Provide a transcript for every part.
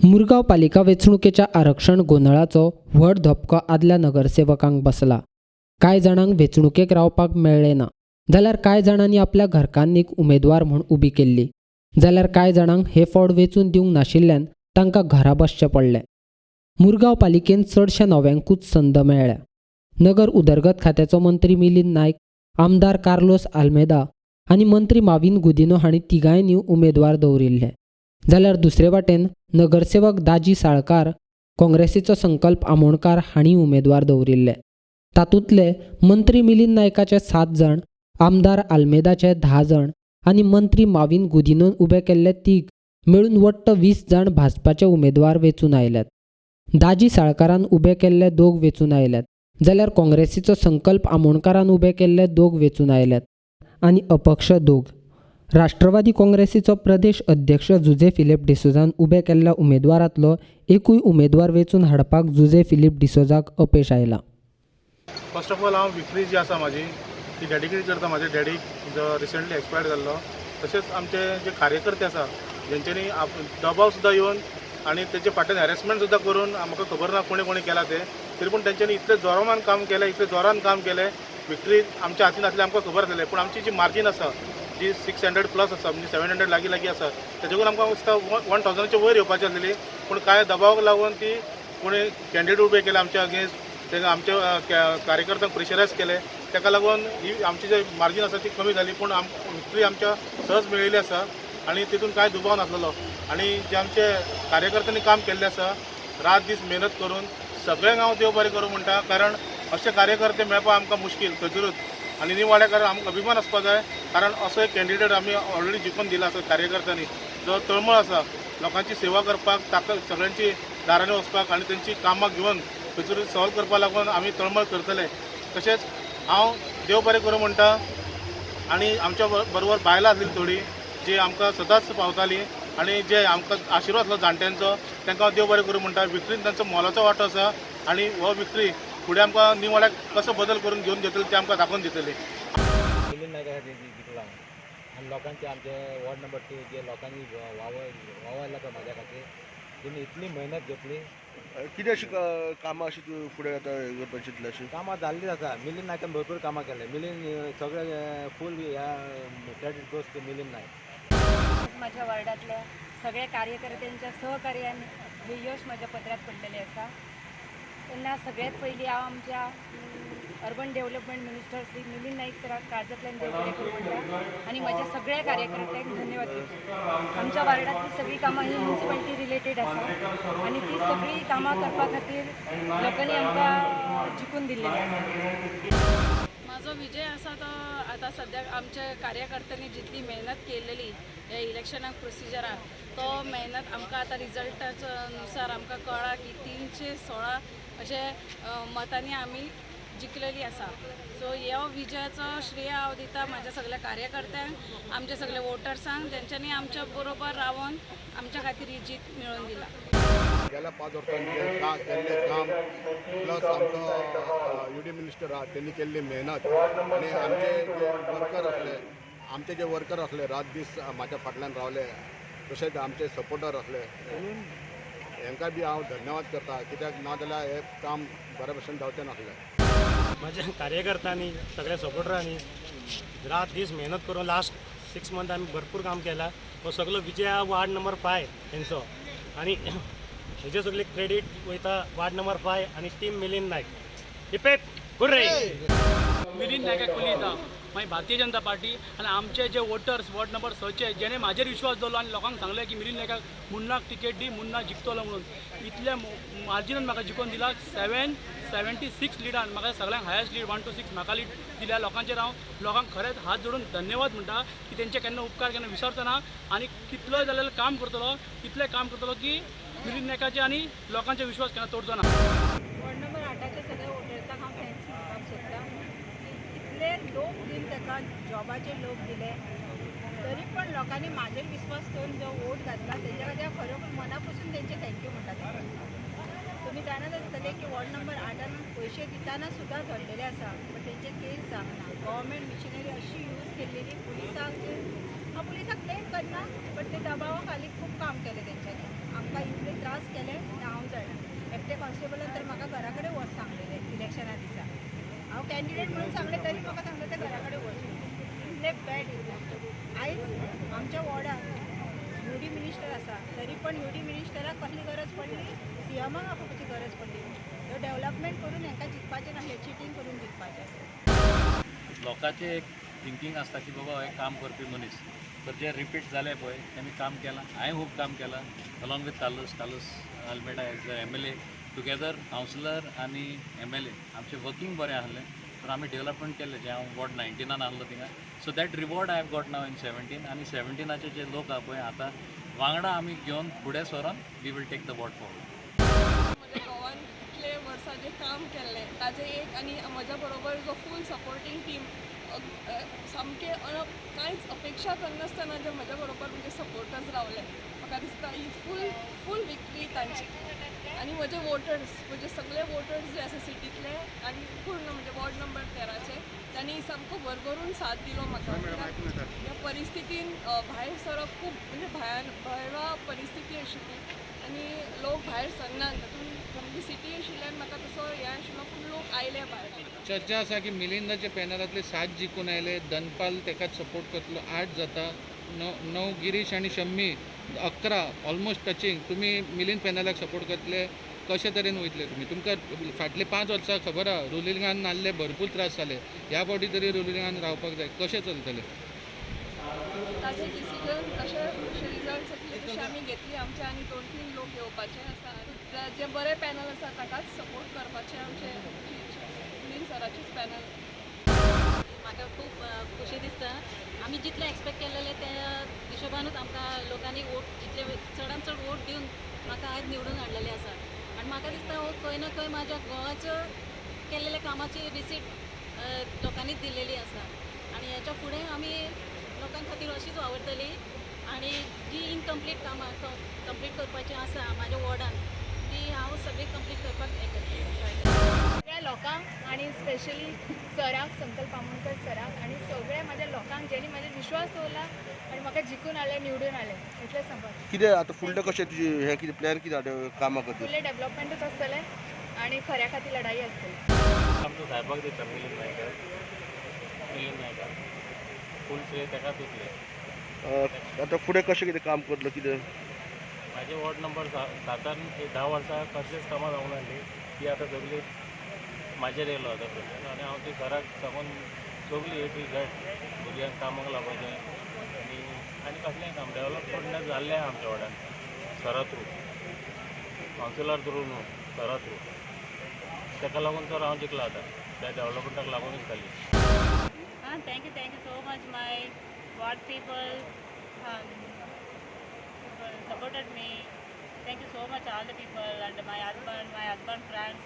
मुरगांव पालिका वेंचणुकेच्या आरक्षण गोंदळाचो व्हड धपको आदल्या नगरसेवकांक बसला. कांय जाणांक वेंचणुकेक रावपाक मेळ्ळें ना, जाल्यार कांय जाणांनी आपल्या घरकान्नीक उमेदवार म्हूण उबी केल्ली, जाल्यार कांय जाणांक हे फावट वेंचून दिवंक नाशिल्ल्यान तांकां घरा बसचें पडलें. मुरगांव पालिकेन चडश्या नव्यांकूच संद मेळ्ळ्या. नगर उदरगत खात्याचो मंत्री मिलिंद नायक, आमदार कार्लोस आल्मेदा आनी मंत्री माविन गुदिन्हो हांणी तिगांयनी उमेदवार दवरिल्ले. जाल्यार दुसरे वाटेन नगरसेवक दाजी साळकार, काँग्रेसीचो संकल्प आमोणकार हांणी उमेदवार दवरिल्ले. तातूंतले मंत्री मिलिंद नायकाचे 7 जाण, आमदार आल्मेदाचे 10 जाण आनी मंत्री माविन गुदिन्होन उबे केल्ले 3 मेळून वट्ट 20 जाण भाजपाचे उमेदवार वेंचून आयल्यात. दाजी साळकारान उबे केल्ले 2 वेंचून आयल्यात, जाल्यार काँग्रेसीचो संकल्प आमोणकारान उबे केल्ले 2 वेंचून आयल्यात आनी अपक्ष 2. राष्ट्रवादी काँग्रेसीचो प्रदेश अध्यक्ष जुझे फिलीप डिसोजान उबे केल्ल्या उमेदवारांतलो एकूय उमेदवार वेंचून हाडपाक जुझे फिलीप डिसोजाक अपेश आयलां. फर्स्ट ऑफ ऑल हांव विक्ट्री जी आसा म्हाजी ती डेडिकेट करता म्हाज्या डॅडीक, जो रिसंटली एक्सपायर्ड जाल्लो. तशेंच आमचे जे कार्यकर्ते आसा जेंच्यांनी दबाव सुद्दां येवन आनी तेजे फाटल्यान हॅरेसमेंट सुद्दां करून, म्हाका खबर ना कोणी कोणी केला तें, तरी पूण तेंच्यांनी इतले जोरान काम केलें, इतले जोरान काम केलें. विक्ट्री आमच्या हातीन आसली आमकां खबर आसलें, पूण आमची जी मार्जीन आसा जी 600 प्लस आसा, म्हणजे 700 लागीं लागीं आसा, तेजे करून आमकां दिसता 1000च्या वयर येवपाची आसलेली. पूण कांय दबावाक लागून ती कोणी कॅन्डिडेट उबे केले आमच्या अगेन्स्ट, तेका आमच्या कार्यकर्त्यांक प्रेशरायज केले, ताका लागून ही आमची जे मार्जीन आसा ती कमी जाली. पूण विक्ट्री आमच्या सहज मेळिल्ली आसा आनी तितून कांय दुबाव नासलेलो. आनी जे आमचे कार्यकर्त्यांनी काम केल्लें आसा रात दीस मेहनत करून, सगळ्यांक हांव देव बरें करूं म्हणटा, कारण अशे कार्यकर्ते मेळपाक आमकां मुश्कील खंयसरूच. आनी निवाड्याकार आमकां अभिमान आसपाक जाय, कारण असो एक कॅन्डिडेट आमी ऑलरेडी जिखून दिला आसा कार्यकर्त्यांनी, जो तळमळ आसा लोकांची सेवा करपाक, ताकद सगळ्यांची दारांनी वचपाक आनी तेंची कामां घेवन खंयसरूय सॉल्व करपाक लागून आमी तळमळ करतले. तशेंच हांव देव बरें करूं म्हणटा. आनी आमच्या बरोबर बायलां आसलीं थोडीं जी आमकां सदांच पावतालीं आनी जे आमकां आशिर्वाद आसलो जाणट्यांचो, तांकां हांव देव बरें करूं म्हणटा. विक्ट्रीन तांचो मोलाचो वांटो आसा आनी हो विक्ट्री फुडें आमकां निवाड्याक कसो बदल करून घेवन घेतले ते आमकां दाखोवन दितले. मिलिंद नायका खातीर जिखला आनी लोकांचे आमचे वॉर्ड नंबर 2 जे लोकांनी वावरला पळय म्हाज्या खातीर, तेणी इतली मेहनत घेतली. कितें अशी कामां अशी तूं फुडें आतां करपाक चिंतला अशी? कामां जाल्लीं आसा. मिलिंद नायकान भरपूर कामां केले. मिलिंद सगळे फूल ह्या credit goes to Milind Naik. माझ्या वार्डातल्या सगळ्या कार्यकर्त्यांच्या सहकार्याने हे यश माझ्या पदरात पडलेले आसा. तेन्ना सगळ्यात पयलीं हांव आमच्या urban development minister Shri Milind Naik सराक काळजांतल्यान देव बरें करूं म्हणटा आनी माझ्या सगळ्या कार्यकर्त्यांक धन्यवाद दिता. आमच्या वार्डातली सगळीं कामां ही म्युनिसिपालिटी रिलेटेड आसा आनी ती सगळीं कामां करपा खातीर लोकांनी आमकां जिखून दिल्लेली आसा. म्हाजो विजय आसा तो आतां सद्याक आमच्या कार्यकर्त्यांनी जितली मेहनत केलेली ह्या इलेक्शनाक प्रोसिजराक, तो मेहनत आमकां आतां रिजल्टाच्या नुसार आमकां कळ्ळा की 316 अशे मतांनी आमी जिखलेली आसा. सो ह्या विजयाचो श्रेय हांव दिता म्हाज्या सगल्या कार्यकर्त्यांक, आमच्या सगल्या वोटर्सांक, जेंच्यांनी आमच्या बरोबर रावन आमच्या खातीर ही जीत मेळोवन दिला. गेल्या 5 वर्सांनी जे केल्लें काम प्लस आमचो यू डी मिनिस्टर आहा तेणी केल्ली मेहनत आनी आमचे जे वर्कर आसले, आमचे जे वर्कर आसले रात दीस म्हाज्या फाटल्यान रावले, तशेंच आमचे सपोर्टर आसले, हेंकां बी हांव धन्यवाद करता, कित्याक ना जाल्यार हें काम बऱ्या भशेन जावचें नासलें. माझ्या कार्यकर्त्यांनी, सगळ्या सपोर्टरांनी रात दीस मेहनत करून लास्ट 6 मंथ आमी भरपूर काम केलां. हो सगळो विजय हा वार्ड नंबर 5 हेंचो आनी हेजे सगळे क्रेडीट वयता वार्ड नंबर 5 आनी team Milind Naik. Hip hurray. Milind नायकाक पयलीं दिता, मागीर भारतीय जनता पार्टी आनी आमचे जे वोटर्स वॉर्ड नंबर 6चे जेणे म्हाजेर विश्वास दवरलो आनी लोकांक सांगलें की मिलिंद नायकाक मुन्नाक टिकेट दी, मुन्ना जिखतलो म्हणून. इतल्या मार्जिनान म्हाका जिखोवन दिला. 776 लिडान म्हाका सगळ्यांक हायस्ट लीड 126 म्हाका लीड दिल्या. लोकांचेर हांव लोकांक खरेंच हात जोडून धन्यवाद म्हणटा की तेंचे केन्ना उपकार केन्ना विसरचो ना आनी कितलोय जाल्यार काम करतलो, इतलें काम करतलो की मिलिंद नायकाचे आनी लोकांचे विश्वास केन्ना तोडचो ना. वॉर्ड नंबर 8च्या सगळ्या वोटर्सांक हांव thanks म्हणपाक सोदता की इतले लोक दिवन ताका जॉबाचे लोक दिले, तरी पण लोकांनी म्हाजेर विश्वास दवरून जो वोट घातला तेच्या खातीर हांव खरोखर मना पसून तेंचे thank you म्हणटा. तुमी जाणात आसतले की वॉर्ड नंबर 8 पयशे दितना सुद्दां धरलेले आसा, पण तेंचे केस जावना. गव्हर्मेंट मिशिनरी अशी यूज केलेली पुलिसांक, हांव पुलिसांक ब्लेम करना, बट ते दबावा खाली खूब काम केलें तेंच्यांनी. आमकां इतले त्रास केले ना हांव जाणा. एकटे कॉन्स्टेबलान तर म्हाका घरा कडेन वच सांगलेलें इलेक्शना दिसा. हांव कॅन्डिडेट म्हणून सांगलें तरी म्हाका सांगलें ते घरा कडेन वच. इतले बॅड. आयज आमच्या वॉर्डान युडी मिनिस्टर आसा, तरी पण युडी मिनिस्टराक कसली गरज पडली? सीएमाक आपोवपाची गरज पडली. तो डेव्हलपमेंट करून हांकां जिखपाचें नासलें, चिटींग करून जिखपाचें आसलें. लोकांचें एक थिंकींग आसता की बाबा हें काम करपी मनीस, तर जे रिपीट जाले पळय तेमी काम केलां, हांवें खूब काम केलां along with Carlos Almeida as a MLA. Together councillor आनी MLA आमचें वर्कींग बरें आसलें, तर आमी डेव्हलपमेंट केलें जें हांव वॉर्ड 19 आहलो थिंगा. So that reward I have got now in 17. आनी 17 जे लोक आहा पळय आतां वांगडा आमी घेवन फुडें सरोन we will take the ward forward. म्हज्या घोवान इतले वर्सां जें काम केल्लें ताजें एक, आनी म्हज्या बरोबर जो फूल सपोर्टींग टीम सामकें कांयच अपेक्षा करनासतना जे म्हज्या बरोबर म्हणजे सपोर्टर्स रावले, म्हाका दिसता ही फूल विक्ट्री तांची. आनी म्हजे वोटर्स, म्हजे सगळे वोटर्स जे आसा सिटींतले आनी पूर्ण म्हणजे वॉर्ड नंबर 13 तांणी सामको भरभरून साथ दिलो म्हाका. ह्या परिस्थितीन भायर सरप खूब म्हणजे भयवा परिस्थिती आशिल्ली आनी लोक भायर सरनात, तातूंत सामकी सिटी आशिल्ल्यान म्हाका तसो हें आशिल्लो, पूण लोक आयले भायर. चर्चा आसा की मिलिंदाच्या पॅनलांतले 7 जिखून आयले, दनपाल तेकाच सपोर्ट करतलो, 8 जाता, 9 गिरीश आनी शम्मी, 11 ऑलमोस्ट टचिंग. तुमी मिलिंद पॅनलाक सपोर्ट करतले, कशे तरेन वयतले तुमी? तुमकां फाटले 5 वर्सां खबर आहा रुलिंगान नाल्ले भरपूर त्रास जाले, ह्या फावटी तरी रुलिंगान रावपाक जाय, कशें चलतलें? ताजे डिसिजन जशे रिजल्ट येतले तशे आमी घेतली. आमचे आनी 2-3 लोक येवपाचे आसा, जे बरे पॅनल आसा ताकाच सपोर्ट करपाचें आमचे मिलिंद सराचेच पॅनल. म्हाका खूब खोशी दिसता. आमी जितलें एक्सपेक्ट केलेलें त्या हिशोबानूच आमकां लोकांनी वोट जितले चडान चड वोट दिवन म्हाका आयज निवडून हाडलेलें आसा. आनी म्हाका दिसता हो खंय ना खंय म्हाज्या घोवाचो केल्लेल्या कामाची रिसीट लोकांनी दिलेली आसा. आनी हेच्या फुडें आमी लोकां खातीर अशीच वावुरतली आनी जी इनकम्प्लीट कामां कंप्लीट करपाची आसा म्हाज्या वॉर्डान ती हांव सगळी कंप्लीट करपाक हें करतलें. सगळ्या लोकांक आनी स्पेशली सराक, संकल्प आमोणकर सराक आनी सगळ्या म्हाज्या लोकांक जेणी म्हाजेर विश्वास दवरला आनी म्हाका जिखून हाडलें, निवडून हाडलें, इतलें सांगपाक. कितें आतां फुडलें कशें तुजें हें कितें प्लॅन कितें कामां खातीर? फुडलें डेवलपमेंटूच आसतलें आनी खऱ्या खातीर लढाई आसतली. आमचो साहेबाक दिता मिलिंद नायकाक, मिलिंद नायकाक फूल श्रेय ताका दितले. आतां फुडें कशें कितें काम करतलो कितें? म्हाजे वॉर्ड नंबर 7 10 वर्सां कसलीच कामां जावंक नासली, ती आतां सगळी म्हाजेर येयलो आतां प्रेशर आनी हांव ती सराक सांगून सगळी ए टू झॅड भुरग्यांक कामाक लावपाचें आनी आनी कसलेंय काम डेवलपमेंट जाल्लें आहा आमच्या वॉर्डान सरा थ्रू, कावन्सिलर थ्रू न्हू, सरा थ्रू. ताका लागून तर हांव जिखला आतां, त्या डेवलपमेंटाक लागूनच खाली. Thank you so much my ward people supported me. Thank you so much all the people and my husband friends.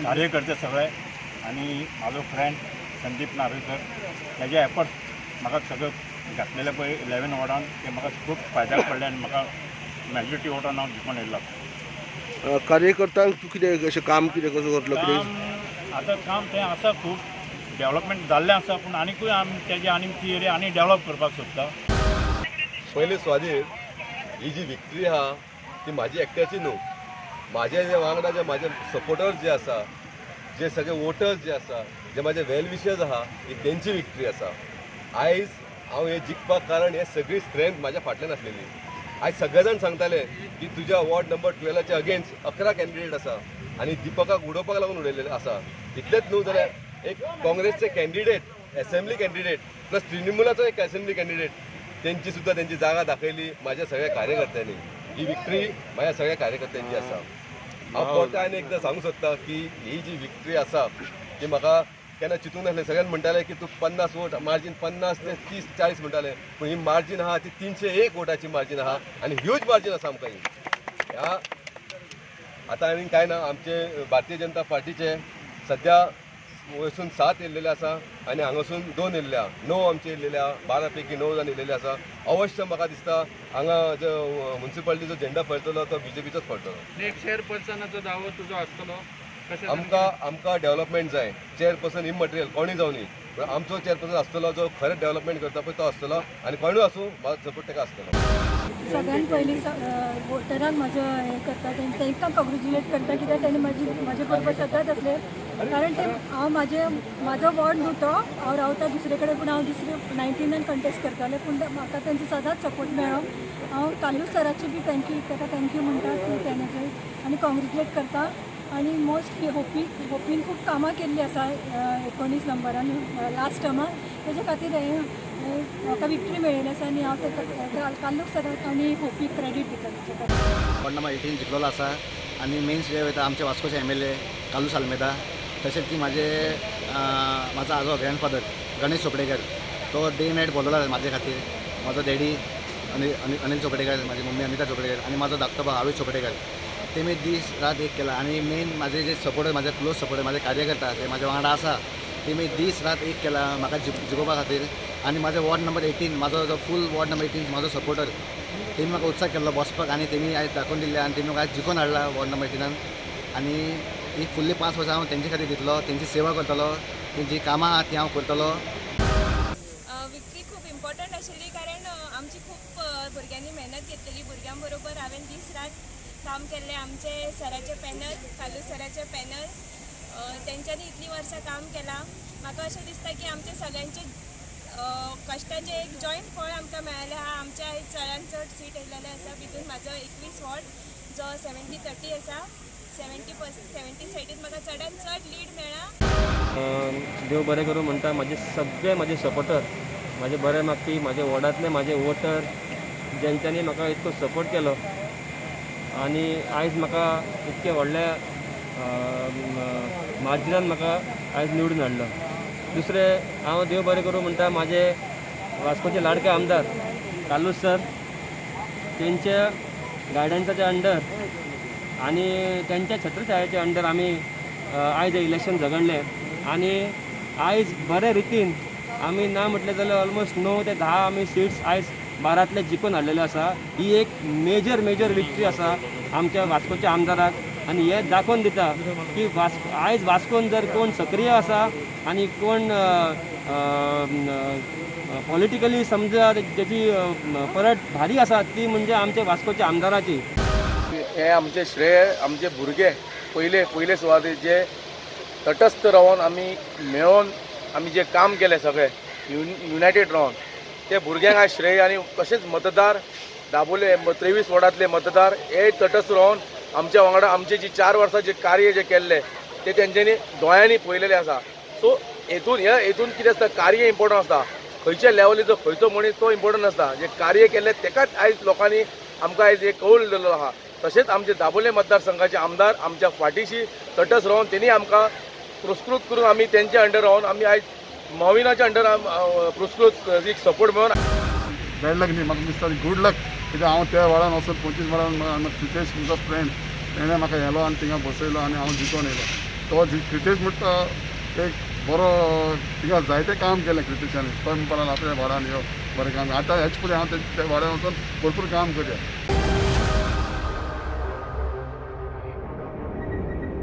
कार्यकर्ते सगळे आनी म्हाजो फ्रेंड संदीप नार्वेकर तेजे एफर्ट्स म्हाका सगळे घातलेले पळय 11 वॉर्डान ते म्हाका खूब फायद्याक पडले आनी म्हाका मेजॉरिटी वोटान हांव जिखून येयलो. कार्यकर्त्यांक तूं कितें अशें काम कितें कसो करतलो कितें? आतां काम तें आसा, खूब डेवलपमेंट जाल्लें आसा, पूण आनीकूय आमी तेजें आनीक ती एरिया आनी डेवलप करपाक सोदता. पयले सुवातेर ही जी विक्ट्री आहा ती म्हाजी एकट्याची न्हू, म्हाजे जे वांगडा जे म्हाजे सपोर्टर्स जे आसा, जे सगळे वोटर्स जे आसा, जे म्हाजे वेल विशर्स आहा, ही तेंची विक्ट्री आसा. आयज हांव हें जिखपाक कारण हे सगळी स्ट्रेंथ म्हाज्या फाटल्यान आसलेली. आयज सगळे जाण सांगताले की तुज्या वॉर्ड नंबर 12 अगेन्स्ट 11 कॅन्डिडेट आसा आनी दिपकाक उडोवपाक लागून उडयलेले आसा. इतलेंच न्हू जाल्यार एक काँग्रेसचे कॅन्डिडेट, एसेंब्ली कॅन्डिडेट प्लस तृणमूलाचो एक एसेंब्ली कॅन्डिडेट, तेंची सुद्दां तेंची जागा दाखयली म्हाज्या सगळ्या कार्यकर्त्यांनी. ही विक्ट्री म्हाज्या सगळ्या कार्यकर्त्यांची आसा. हांव परतें आनी एकदां सांगूंक सोदता की ही जी विक्ट्री आसा ती म्हाका केन्ना चिंतूंक नासलें. सगळ्यांनी म्हणटाले की तूं 50 वोट मार्जीन 50 ते 30-40 म्हणटाले, पूण ही मार्जीन आहा ती 301 वोटाची मार्जीन आहा आनी ह्यूज मार्जीन आसा आमकां ही. ह्या आतां आनी कांय ना, आमचे भारतीय जनता पार्टीचे सद्या वयसून 7 येयल्लेले आसा आनी हांगासून 2 येयल्ले आहा, 9 आमचे येयल्लेले आहा, 12 पैकी 9 जाण येयल्लेले आसा. अवश्य म्हाका दिसता हांगा जो म्युनिसिपालिटीचो झेंडा फळटलो तो बीजेपीचोच फळटलो. एक चेअरपर्सनाचो दावो तुजो आसतलो. आमकां आमकां डेव्हलपमेंट जाय. चेअरपर्सन इममटेरियल कोणूय जावनी, पूण आमचो चेअरपर्सन आसतलो जो खरें डेव्हलपमेंट करता पळय तो आसतलो आनी कोणूय आसूं म्हाजो सपोर्ट ताका आसतलो. सगळ्यात पयलीं वोटरांक म्हजो हें करता, तांकां कॉंग्रेच्युलेट करता कित्याक तांणी म्हजे बरोबर सदांच आसले. कारण ते हांव म्हाजो वॉर्ड न्हू तो, हांव रावता दुसरे कडेन, पूण हांव दुसरे 19 कंटेस्ट करतालें, पूण म्हाका तेंचो सदांच सपोर्ट मेळ्ळो. हांव कालूस सराची बी thank you ताका thank you म्हणटा की तेणें आनी कॉंग्रेच्युलेट करता. आनी मोस्टली होपीन खूब कामां केल्लीं आसा 19 नंबरान लास्ट टर्माक, तेजे खातीर हें म्हाका विक्ट्री मेळिल्ली आसा आनी हांव ताका कालूक सराक आनी होपीक क्रेडीट दिता तेचे खातीर. वॉर्ड नंबर 18 जिखलेलो आसा आनी मेन श्रेय वयता आमचे वास्कोचे MLA Carlos Almeida, तशेंच की म्हाजो आजो ग्रँडफादर गणेश चोपडेकर, तो डे नायट बोलवला म्हाजे खातीर. म्हाजो डॅडी अनिल चोपडेकर, म्हाजी मम्मी अनिता चोपडेकर आनी म्हाजो धाकटो भाव आवेश चोपडेकर, तेमी दीस रात एक केला. आनी मेन म्हाजे जे सपोर्टर, म्हाजे क्लोज सपोर्टर, म्हाजे कार्यकर्ता जे म्हाज्या वांगडा आसा, तेमी दीस रात एक केला म्हाका जिखोवपा खातीर. आनी म्हाजो वॉर्ड नंबर 18, म्हाजो जो फूल वॉर्ड नंबर 18 म्हाजो सपोर्टर, तेमी म्हाका उत्साह केल्लो बसपाक आनी तेमी आयज दाखोवन दिल्ले आनी तेमी म्हाका आयज जिखोवन हाडला वॉर्ड नंबर 18. आनी ही फुडली 5 वर्सां हांव तेंचे खातीर दितलो, तेंची सेवा करतलो, तेंची कामां आहा ती हांव करतलो. विक्ट्री खूब इम्पॉर्टंट आशिल्ली कारण आमची खूब भुरग्यांनी मेहनत घेतलेली. भुरग्यां बरोबर हांवें दीस रात काम केल्लें. आमचे सराचे पॅनल, कालू सराचे पॅनल, तेंच्यांनी इतलीं वर्सां काम केलां. म्हाका अशें दिसता की आमचे सगळ्यांचे कश्टाचें एक जॉयंट फळ आमकां मेळ्ळें आहा. आमच्या आयज चडान चड सीट येयलेले आसा, भितून म्हाजो 21 वॉर्ड जो 70-30 आसा, 70 सायडीन म्हाका चडान चड लीड मेळ्ळा. देव बरें करूं म्हणटा म्हाजे सगळे म्हाजे सपोर्टर, म्हाजे बरे मागपी, म्हाजे वॉर्डांतले म्हाजे वोटर, जेंच्यांनी म्हाका इतको सपोर्ट केलो आनी आयज म्हाका इतके व्हडल्या मार्जिनान म्हाका आयज निवडून हाडलो. दुसरें हांव देव बरें करूं म्हणटा म्हाजे वास्कोचे लाडके आमदार कार्लूस सर, तेंच्या गायडन्साच्या अंडर आनी तेंच्या छत्रछायेच्या अंडर आमी आयज इलेक्शन झगडलें आनी आयज बरे रितीन आमी ना म्हटलें जाल्यार ऑलमोस्ट 9 ते 10 आमी सिट्स आयज 12तले जिखून हाडलेले आसा. ही एक मेजर मेजर विक्ट्री आसा आमच्या वास्कोच्या आमदाराक आनी हें दाखोवन दिता की आयज वास्कोन जर कोण सक्रीय आसा आनी कोण पॉलिटिकली समजा तेची परत भारी आसा ती म्हणजे आमच्या वास्कोच्या आमदाराची. हे आमचे श्रेय आमचे भुरगे पयले पयले सुवातेर जे तटस्थ रावन आमी मेळोन आमी जे काम केलें सगळें युनायटेड रावन ते भुरग्यांक आयज श्रेय. आनी तशेंच मतदार दाबोले 23 वॉर्डांतले मतदार हे तटस्थ रावन आमच्या वांगडा आमचे जी 4 वर्सां जे कार्य जे केल्ले ते तेंच्यांनी दोळ्यांनी पळयलेले आसा. सो हेतून ह्या हेतून कितें आसता, कार्य इम्पोर्टंट आसता, खंयच्या लेवलीचो खंयचो मनीस तो इम्पोर्टंट आसता. जे कार्य केल्ले तेकाच आयज लोकांनी आमकां आयज एक कौल दिल्लो आहा. तशेंच आमचे दाबोले मतदारसंघाचे आमदार आमच्या फाटीशी तटस्थ रावन तेणी आमकां पुरस्कृत करून आमी तेंच्या अंडर रावन आमी आयज मॉविनाच्या अंडर पुरस्कृत एक सपोर्ट मेळोवन. बॅड लक न्ही, म्हाका दिसता गूड लक, कित्याक हांव त्या वेळान वचून 25 वेळान क्रितेश म्हजो फ्रेंड तेणें म्हाका व्हेलो आनी थिंगा बसयलो आनी हांव जिखोन येयलो. तो क्रितेश म्हणटा एक बरो, थिंगा जायतें काम केलें क्रितेशान. तो म्हणपाक लागलो आपल्या वाड्यान यो बरें काम. आतां हेच फुडें हांव त्या वाड्यान वचून भरपूर काम करया.